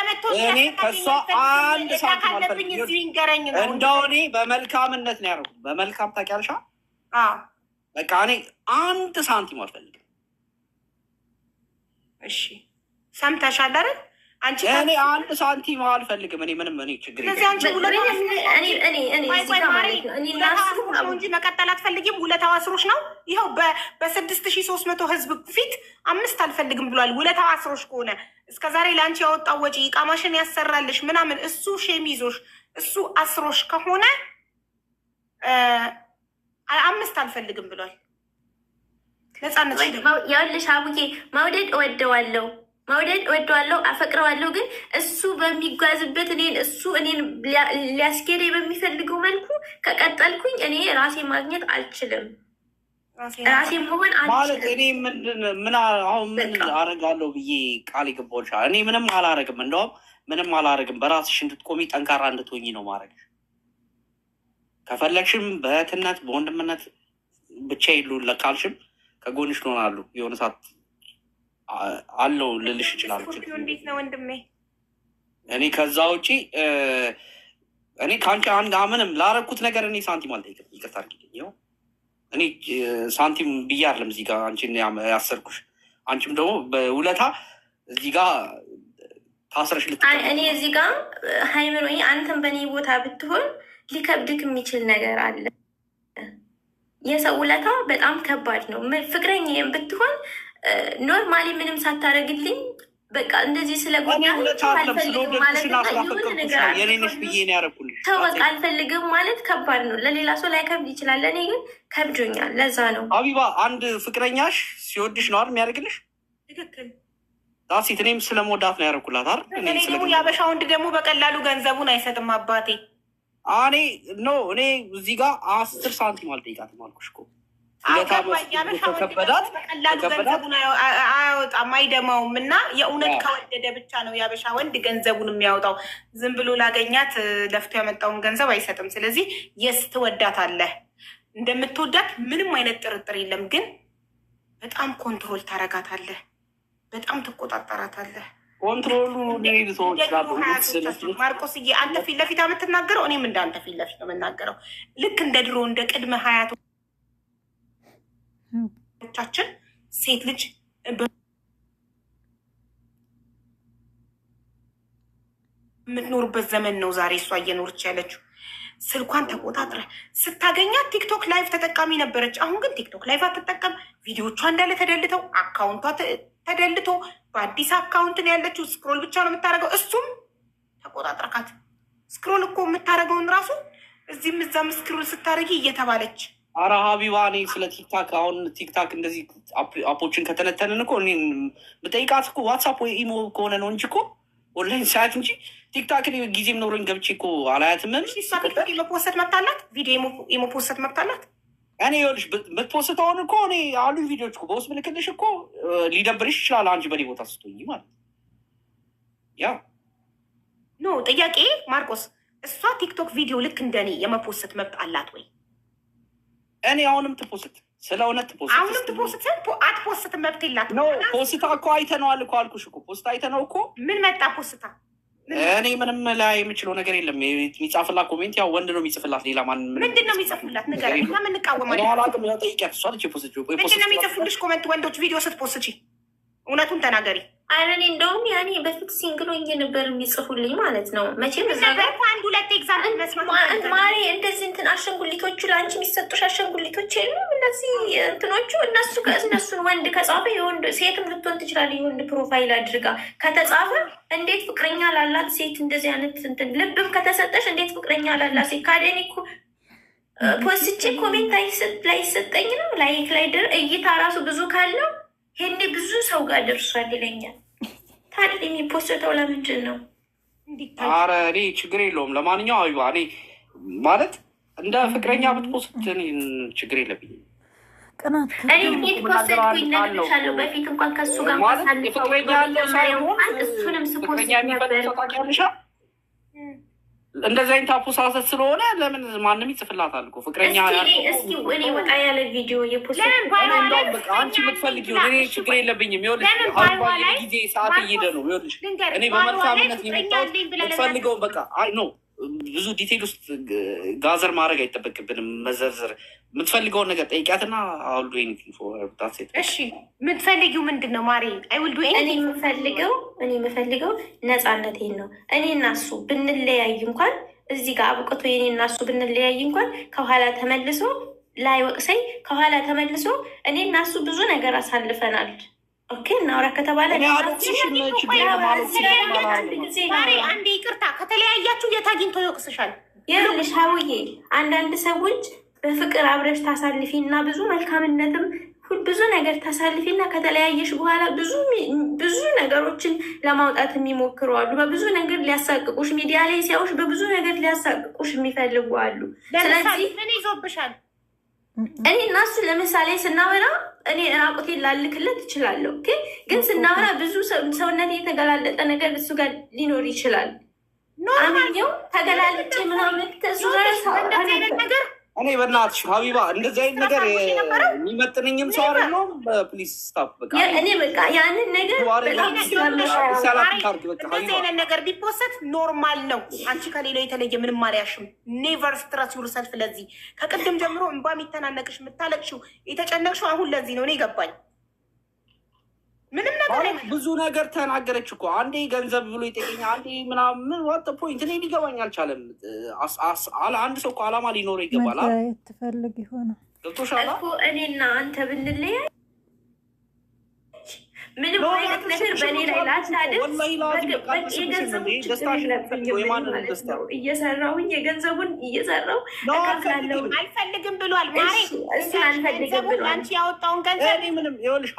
መጥቶ እኔ ከእሷ አንድ እዳ ሳንቲም ካለብኝ አልፈልግም። እዚሁ ይንገረኝ ነው። እንደው እኔ በመልካምነት ነው ያደረኩት። በመልካም ታውቂያለሽ። አዎ በቃ እኔ አንድ ሳንቲም አልፈልግም። እሺ ሰምተሻል አይደል? አንቺ እኔ አንድ ሳንቲም አልፈልግም። እኔ ምንም እኔ ችግር ስለዚህ የለም። አንቺ ውለታው እኔ እኔ እኔ ቆይ እዚህ ቆይ ጋር ማሬ ማለት ነው እኔ እና ውለታው እሱ አስሮሽ ነው እንጂ መቀጠል አትፈልጊም። ውለታው አስሮሽ ነው። ይኸው በ6,300 ህዝብ ፊት አምስት አልፈልግም ብሏል። ውለታው አስሮሽ ከሆነ እስከ ዛሬ ለአንቺ ያወጣው ወጪ ኢቃማሽን ያሰራልሽ ምናምን እሱ shame ይዞሽ እሱ አስሮሽ ከሆነ አምስት አልፈልግም ብሏል። ነፃነት ያውልሽ አቡዬ መውደድ እወደዋለሁ መውደድ እወደዋለሁ አፈቅረዋለሁ። ግን እሱ በሚጓዝበት እኔን እሱ እኔን ሊያስኬደኝ በሚፈልገው መልኩ ከቀጠልኩኝ እኔ ራሴ ማግኘት አልችልም። ራሴ መሆን ማለት አልችልም። እኔ ምንድን ምን አሁን ምን በቃ። አረጋለሁ ብዬ ቃል የገባሁልሻል። እኔ ምንም አላረግም፣ እንደውም ምንም አላረግም። በራስሽ እንድትቆሚ ጠንካራ እንድትሆኚ ነው ማድረግ። ከፈለግሽም በእህትነት በወንድምነት ብቻ ይሉ ለካልሽም ከጎንሽ ልሆናሉ። የሆነ ሰዓት አለው ልልሽ ይችላሉ። ስኮርፒዮ እንዴት ነው ወንድሜ? እኔ ከዛ ውጪ እኔ ከአንቺ አንድ ምንም ላረግኩት ነገር እኔ ሳንቲም አልጠይቅም። ይቅርታ አድርጊልኝ። ይኸው እኔ ሳንቲም ብዬ አይደለም እዚህ ጋር አንቺን ያሰርኩሽ። አንቺም ደግሞ በውለታ እዚህ ጋር ታስረሽ አይ ልትቀመጪ እኔ እዚህ ጋር ሃይምሮዬ አንተም በእኔ ቦታ ብትሆን ሊከብድክ የሚችል ነገር አለ። የሰው ውለታ በጣም ከባድ ነው። ፍቅረኛዬም ብትሆን normally ምንም ሳታደርግልኝ በቃ እንደዚህ እኔ ስለጎዳኝ ውለታ አይደለም አልፈልግም ስለወደድኩሽና ማለትና የሆነ ስላፈቀርኩሽ ነገር ነው የኔ ነሽ ብዬ ነው ያደረኩልሽ። ተው በቃ አልፈልግም ማለት ከባድ ነው። ለሌላ ሰው ላይከብድ ይችላል፣ ለእኔ ግን ከብዶኛል። ለዛ ነው ሀቢባ አንድ ፍቅረኛሽ ሲወድሽ ነው አይደል የሚያደርግልሽ? ትክክል። ዳሴት እኔም ስለመወዳት ነው ያደረኩላት አይደል? እኔ በተለይ ስለ ደግሞ የአበሻ ወንድ ደግሞ በቀላሉ ገንዘቡን አይሰጥም አባቴ። እኔ no እኔ እዚህ ጋር 10 ሳንቲም አልጠይቃትም አልኩሽ እኮ። ውለታ አገባኝ። የአበሻ ወንድ ደግሞ ከበዳት በቀላሉ ከበዳት ገንዘቡን አያወጣም፣ አይደማውም። እና የእውነት ከወደደ ብቻ ነው የአበሻ ወንድ ገንዘቡን የሚያወጣው። ዝም ብሎ ላገኛት ለፍቶ ያመጣውን ገንዘብ አይሰጥም። ስለዚህ yes ትወዳታለህ፣ እንደምትወዳት ምንም አይነት ጥርጥር የለም። ግን በጣም control ታረጋታለህ፣ በጣም ትቆጣጠራታለህ። control ኡ ሊሄድ ሰዎች እንደ ድሮ ሀያቶቻችን ማርቆስዬ፣ አንተ ፊት ለፊት የምትናገረው እኔም እንደ አንተ ፊት ለፊት ነው የምናገረው። ልክ እንደ ድሮ እንደ ቅድመ ሀያቶቻችን ሴት ልጅ በምትኖርበት ዘመን ነው ዛሬ እሷ እየኖረች ያለችው። ስልኳን ተቆጣጥረ ስታገኛት ቲክቶክ live ተጠቃሚ ነበረች። አሁን ግን ቲክቶክ live አትጠቀም። ቪዲዮቿ እንዳለ ተደልተው account ቷ ተደልቶ በአዲስ account ነው ያለችው። Scroll ብቻ ነው የምታደርገው። እሱም ተቆጣጥረካት። Scroll እኮ የምታደርገውን ራሱ እዚህም እዛም scroll ስታደርጊ እየተባለች አረ ሀቢባ እኔ ስለ ቲክታክ አሁን ቲክታክ እንደዚህ app ኦችን ከተነተንን እኮ እኔ ብጠይቃት እኮ ዋትሳፕ ወይ ኢሞ ከሆነ ነው እንጂ እኮ ኦንላይን ሳያት እንጂ ቲክታክ እኔ ጊዜም ኖሮኝ ገብቼ እኮ አላያትምም። እሷ ቲክቶክ የመፖሰት መብት አላት። ቪዲዮ የመፖሰት መብት አላት። እኔ ይኸውልሽ የምትፖስተውን እኮ እኔ አሉ ቪዲዮች እኮ በውስጥ ምልክልሽ እኮ ሊደብርሽ ይችላል። አንቺ በእኔ ቦታ ስትሆኚ ማለት ያ No ጥያቄ ማርቆስ፣ እሷ ቲክቶክ ቪዲዮ ልክ እንደኔ የመፖሰት መብት አላት ወይ? እኔ አሁንም ትፖስት ስለ እውነት ትፖስት አሁንም ትፖስት ስል አትፖስትም፣ መብት የላትም። No ፖስታ እኮ አይተነዋል እኮ አልኩሽ እኮ ፖስታ አይተነው እኮ ምን መጣ ፖስታ? እኔ ምንም ላይ የምችለው ነገር የለም። የሚጻፍላት comment ያው ወንድ ነው የሚጽፍላት፣ ሌላ ማን ምንድን ነው የሚጽፉላት? ንገረን፣ እኛ እኔ የምንቃወማለን። አላውቅም። ያው ጠይቂያት፣ እሷ ነች የፖስተችው። ምንድን ነው የሚጽፉልሽ comment ወንዶች ቪዲዮ ስትፖስቺ? እውነቱን ተናገሪ። አረ እኔ እንደውም ያኔ በፊት single ሆኜ ነበር የሚጽፉልኝ ማለት ነው። መቼም እዛ ነበር ጋር እኮ አንድ ሁለት example መስማት ማሬ እንደዚህ እንትን አሸንጉሊቶቹ ለአንቺ የሚሰጡሽ አሸንጉሊቶች የሉም? እነዚህ እንትኖቹ እነሱ እነሱን ወንድ ከጻፈ የወንድ ሴትም ልትሆን ትችላለች። የወንድ profile አድርጋ ከተጻፈ እንዴት ፍቅረኛ ላላት ሴት እንደዚህ አይነት እንትን ልብም ከተሰጠሽ እንዴት ፍቅረኛ ላላት ሴት ካደኔ እኮ ፖስቼ comment ላይሰጠኝ ነው like ላይ ድር እይታ ራሱ ብዙ ካለው ይሄኔ ብዙ ሰው ጋር ደርሷል ይለኛል። ታዲያ የሚፖስተው ለምንድን ነው? እንዲታይ አረ እኔ ችግር የለውም። ለማንኛውም አዩ እኔ ማለት እንደ ፍቅረኛ ብትፖስት እኔ ችግር የለብኝም። ቅናት እኔ እንዴት ፖስትኩኝ እነግርሻለሁ። በፊት እንኳን ከእሱ ጋር ማለት እንኳን የፍቅረኛ ያለው ሳይሆን እሱንም ስፖስት ፍቅረኛ ነበር። የሚፈልግ ሰው ታውቂያለሽ? እንደዚህ አይነት አፖሳሰት ስለሆነ ለምን ማንም ይጽፍላታል እኮ ፍቅረኛ። እስኪ እኔ ወጣ ያለ ቪዲዮ የ post ለምን ባሏ እኔ ላይ እንደውም በቃ አንቺ የምትፈልጊው እኔ ችግር የለብኝም። ይኸውልሽ ለምን አሁን ባሏ ላይ ጊዜ ሰዓት እየሄደ ነው። ይኸውልሽ ልንገርህ፣ እኔ ባሏ ላይ በመልካምነት ፍቅረኛ የመጣሁት አለኝ ብላ ለምን የምትፈልገውን በቃ I know ብዙ detail ውስጥ gather ማድረግ አይጠበቅብንም። መዘርዘር የምትፈልገውን ነገር ጠይቂያትና I'll do anything for her, that's it። እሺ፣ የምትፈልጊው ምንድን ነው ማሬ? I will do እኔ የምፈልገው ነፃነቴን ነው። እኔ እና እሱ ብንለያይ እንኳን፣ እዚህ ጋር አብቅቶ የኔ እና እሱ ብንለያይ እንኳን ከኋላ ተመልሶ ላይወቅሰኝ፣ ከኋላ ተመልሶ እኔ እና እሱ ብዙ ነገር አሳልፈናል። Okay፣ እናውራ ከተባለ እኔ አልወቅስሽም፣ ችግር የለም፣ አልወቅስሽም። አንድ ጊዜ ማሬ፣ አንዴ ይቅርታ፣ ከተለያያችሁ የት አግኝቶ ይወቅስሻል? ይኸውልሽ ሀውዬ፣ አንዳንድ ሰዎች በፍቅር አብረሽ ታሳልፊና ብዙ መልካምነትም ብዙ ነገር ታሳልፊና ከተለያየሽ በኋላ ብዙ ብዙ ነገሮችን ለማውጣት የሚሞክሩ አሉ። በብዙ ነገር ሊያሳቅቁሽ፣ ሚዲያ ላይ ሲያዩሽ በብዙ ነገር ሊያሳቅቁሽ የሚፈልጉ አሉ። ለምሳሌ ስለዚህ ምን ይዞብሻል? እኔ እና እሱ ለምሳሌ ስናወራ እኔ ራቁቴን ላልክለት እችላለሁ። ግን ስናወራ ብዙ ሰውነት የተገላለጠ ነገር እሱ ጋር ሊኖር ይችላል። Normal። አምኜው ተገላልጬ ምናምን ከእሱ ጋር ሳወራ እንደዚህ አይነት ነበር። ነገር እኔ በእናትሽ ሀቢባ እንደዚህ አይነት ነገር የሚመጥንኝም ሰው አይደለሁም። Please stop በቃ። እኔ በቃ ያንን ነገር በጣም ስለምፈራ ታርግ በቃ። እንደዚህ ሀቢባ። አይነት ነገር ቢ post normal ነው። አንቺ ከሌላው የተለየ ምንም አልያሽም። Never stress yourself። ለዚህ ከቅድም ጀምሮ እንባ የሚተናነቅሽ፣ የምታለቅሽው፣ የተጨነቅሽው አሁን ለዚህ ነው። እኔ ገባኝ። ምንም ነገር ማለት አይመጣም። ብዙ ነገር ተናገረች እኮ። አንዴ ገንዘብ ብሎ ይጠይቀኛል፣ አንዴ ምናምን። What point? እኔ ሊገባኝ አልቻለም። አንድ ሰው እኮ አላማ ሊኖረው ይገባል። መለያየት ትፈልግ ይሆናል። ገብቶሻል? እኮ እኔና አንተ ብንለያይ ምንም No፣ አይነት ነገር በእኔ ላይ ላታደርስ። ወላሂ ላዚም በቃ አልስምሽም የገንዘቡ እንዴ፣ ችግር ደስታሽን የለብኝም እኔ የማንንም ማለት ደስታ ነው። እየሰራሁኝ የገንዘቡን እየሰራው No፣ እከፍላለሁ። አልፈልግም። አልፈልግም ብሏል ማሬ። እሺ፣ እሱን አልፈልግም ገንዘቡን ብሏል። አንቺ ያወጣውን ገንዘብ እኔ ምንም ይኸውልሽ